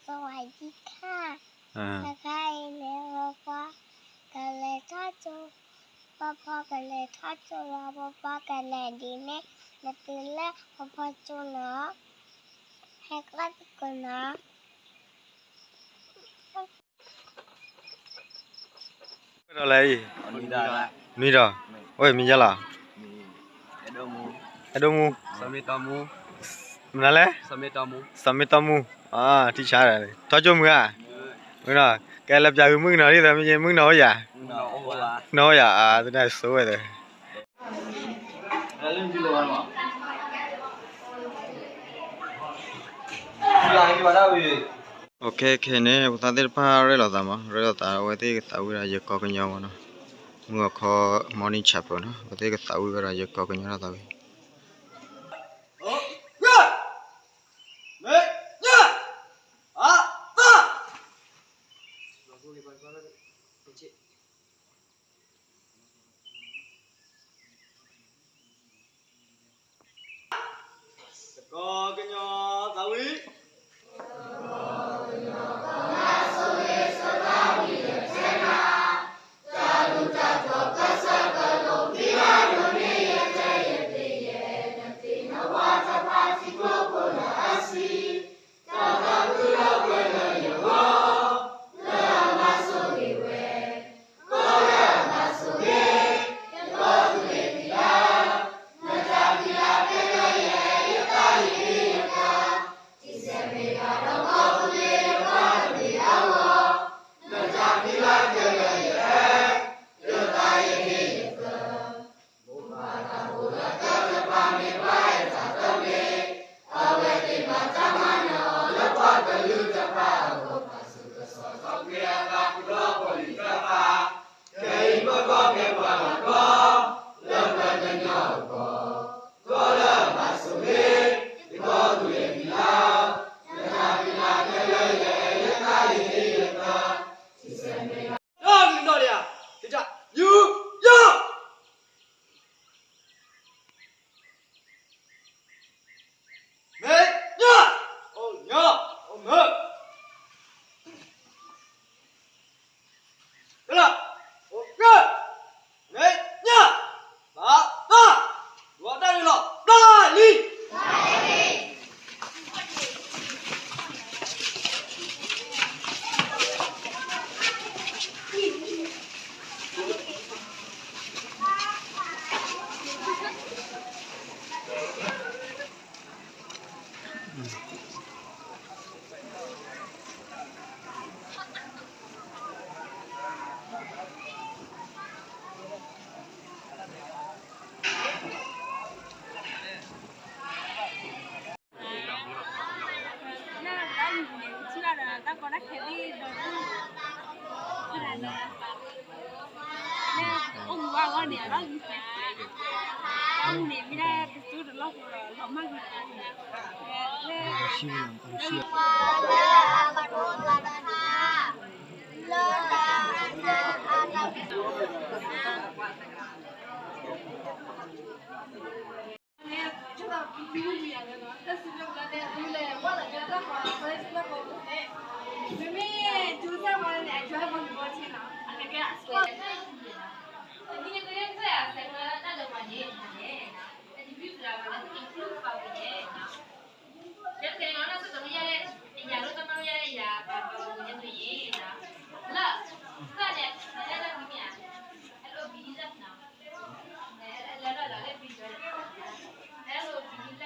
သဝၤယံခါ, တခါအံၤန့ၣ် ပပှၤကလဲၤထီၣ်ကၠိ, ပပှၤကလဲၤထီၣ်ကၠိလီၤ ပပှၤကလဲၤဒ်န့ၣ် နတုၤလၢပပှၤကၠိနီၤ, ဟဲကျီၢ်သကိးနီၤ. ဒီးလဲၣ်အံၤ, နွံဒီး, အိၣ်မံၤယါလီၤ, အဲၣ်ဒိးမူ, မနုၤလဲၣ်, စီၤမ့တီမူ, ထံၣ်ဆါဒီး ထီၣ်ကၠိမုၢ်ဧါ, ကဲလၢပျၢၤဂုၤမုၣ်ကနီၤဒ်သိးမ့ၢ်မုၣ်ကနီၤအိၣ်ယၤ, မုၣ်ကနီၤအိၣ်ယၤ အသနၢ်ဆိဝဲသ့ ခဲခဲန့ၣ် ပသးသ့ၣ်တဖၣ်ရဲၣ်လီၤသးမး, ရဲၣ်လီၤသးအဝဲသ့ၣ်ကသးဝံၣ်ဒီးယကီၢ်ကညီမးနီၤ, မုၢ်အခီ morning chapel နီၤ, အဝဲသ့ၣ်ကသးဝံၣ်ဝဲဒီးယကီၢ်ကညီထီၣ်သးဝံၣ် ကီၢ်ကညီသးဝံၣ်,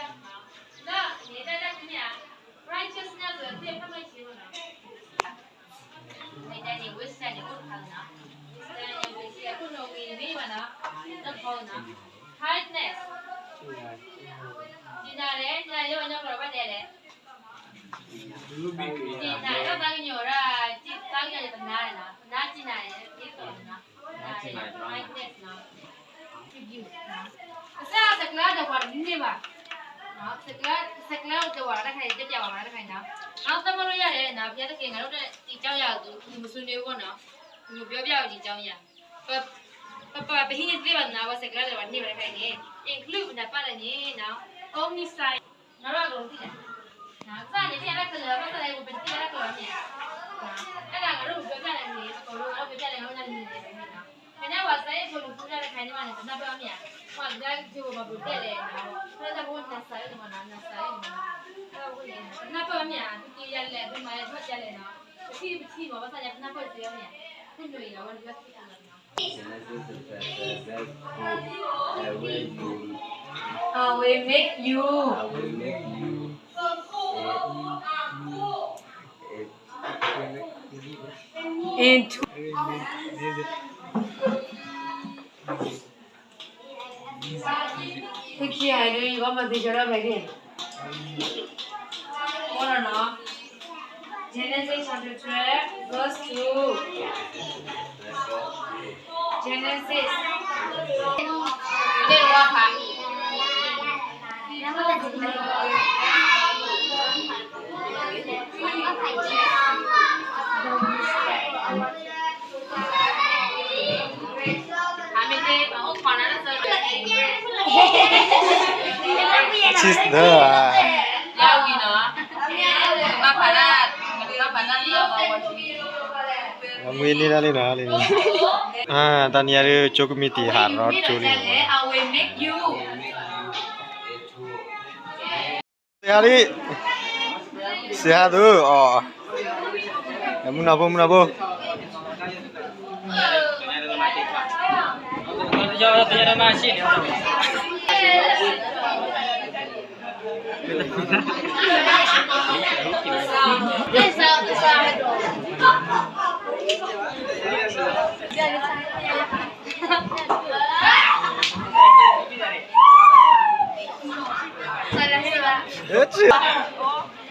Kindness. န့ၣ်လဲၣ်, န့ၣ်လဲၣ်, န့ၣ်လဲၣ်, သးကညီၤဒၣ်, သးကညီၤန့ၣ် ပနါန့ၣ်နီၤ, ပနါ kindness န့ၣ်, kindness နီၤ, ကစၢ်ယွၤ စဲးကျၢတဝၤတန့ၢ်ဘၣ်, စဲးကျၢတဝၤတခါန့ၣ် တဲပျးဝဲတခါန့ၣ်နီၤ, အသးမၤလိယၤလဲၣ်နီၤ, ဘုရားသခင် ငါတို့ ဒီကျောင်းရာ သူမဆွေးနွေးဘူးနော်, သူပြောပြတယ် ဒီကျောင်းရာ, ပပပဟံးန့ၢ်သ့ဘၣ်နီၤ, ပစဲးကျၢတဝၤတန့ၢ်ဘၣ်တခါန့ၣ်, include ပနၢ်ပၢၢ်လၢန့ၣ်နီၤ, ကိးမုၢ်ဆါ ငါတို့အကုန်သိတယ်. စၢ်န့ၣ် တ့အတၢ်ခဲလၢာ်, ဘၣ်ဆၣ်သနာ်က့ ပတ့အတၢ်ခဲလၢာ် နနၢ်ပၢၢ်မ့ၢ်ဧါ, ပှၤကညီကၠိဘီဘိတဲလဲၣ်နီၤ, ဖဲလၢကနၢ်စၢ်အံၤမနီၤ, နနၢ်ပၢၢ်မ့ၢ်ဧါ, ဒုးက့ယၤလဲၣ် ဒုးမၤလဲၣ် ထီၣ်ကလဲၣ်နီၤ, ပထံၣ်ပထံၣ်မး ဘၣ်ဆၣ်ညါ ပနၢ်ပၢၢ်တ့ၢ်မ့ၢ်ဧါ, ဖဲနုာ်အံၤလီၤ ဝဲနုာ်လီၤ Genesis chapter seven, verse four, I will make you. I will make you. I will make you. It, it, into. Hold on, no. Genesis chapter twelve, verse two. Genesis. Sister. Mui ni dali na li. Ah, tani ada cok miti haro coli. Sehari. Sehat tu. Oh. Muna bo, muna bo.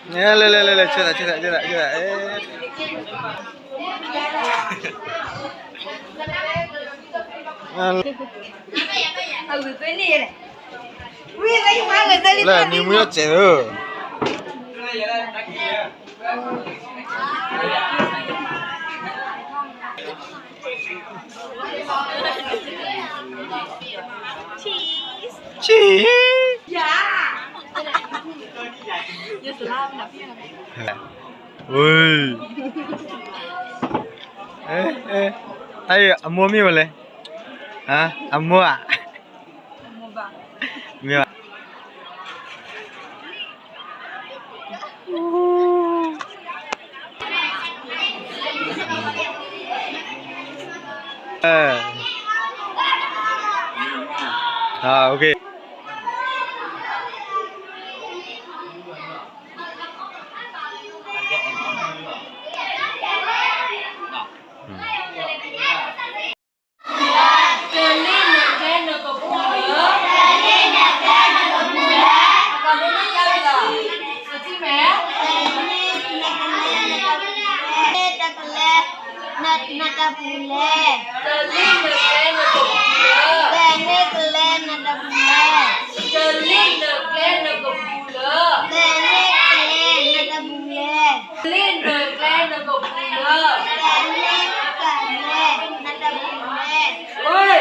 Ê, lê, lê, lê, lê, chết rồi, chết rồi, chết rồi, chết rồi. Ê. Lê, ni mui nó chết rồi. Cheese. Cheese. Ui. Ê, ê. Ai, amor mía vale. Hả? Amor à? Mía. Ờ. À, ok. Nata pule. Bene kele nata pule. Bene kele nata pule. Bene kele nata pule. Oi,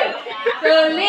kele